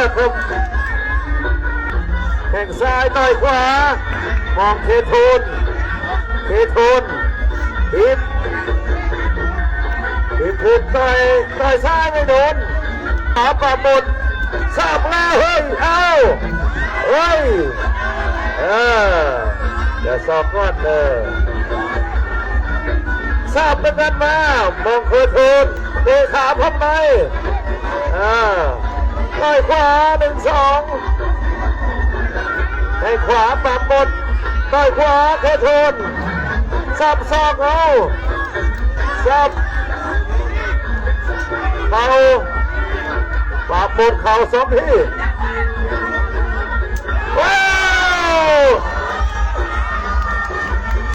ແຂ້ງຊ້າຍຕ່ອຍຂວາ ມອງເຄໂທນ ເຄໂທນ ທີບ ທີບ ທີບ ຕ່ອຍ ຕ່ອຍຊ້າຍໄປໂດນ ຫາປາໝົດ ສັບແລ້ວ ເຮີ້ຍ ເອົ້າ ເຮີ້ຍ ເອີ ຢ່າສອກກ່ອນເດີ ສັບນຳກັນມາ ມອງເຄີໂທນ ເຕະຂາພັບໃນ ອ່າ ຕ່ອຍຂວາ ໜຶ່ງສອງ ໃຫ້ຂວາ ປາໝົດ ຕ່ອຍຂວາ ເຄີໂທນ ສັບສອກເອົາ ສັບ ເຂົ້າ ປາໝົດ ເຂົ້າສອງທີ ວ້າວ!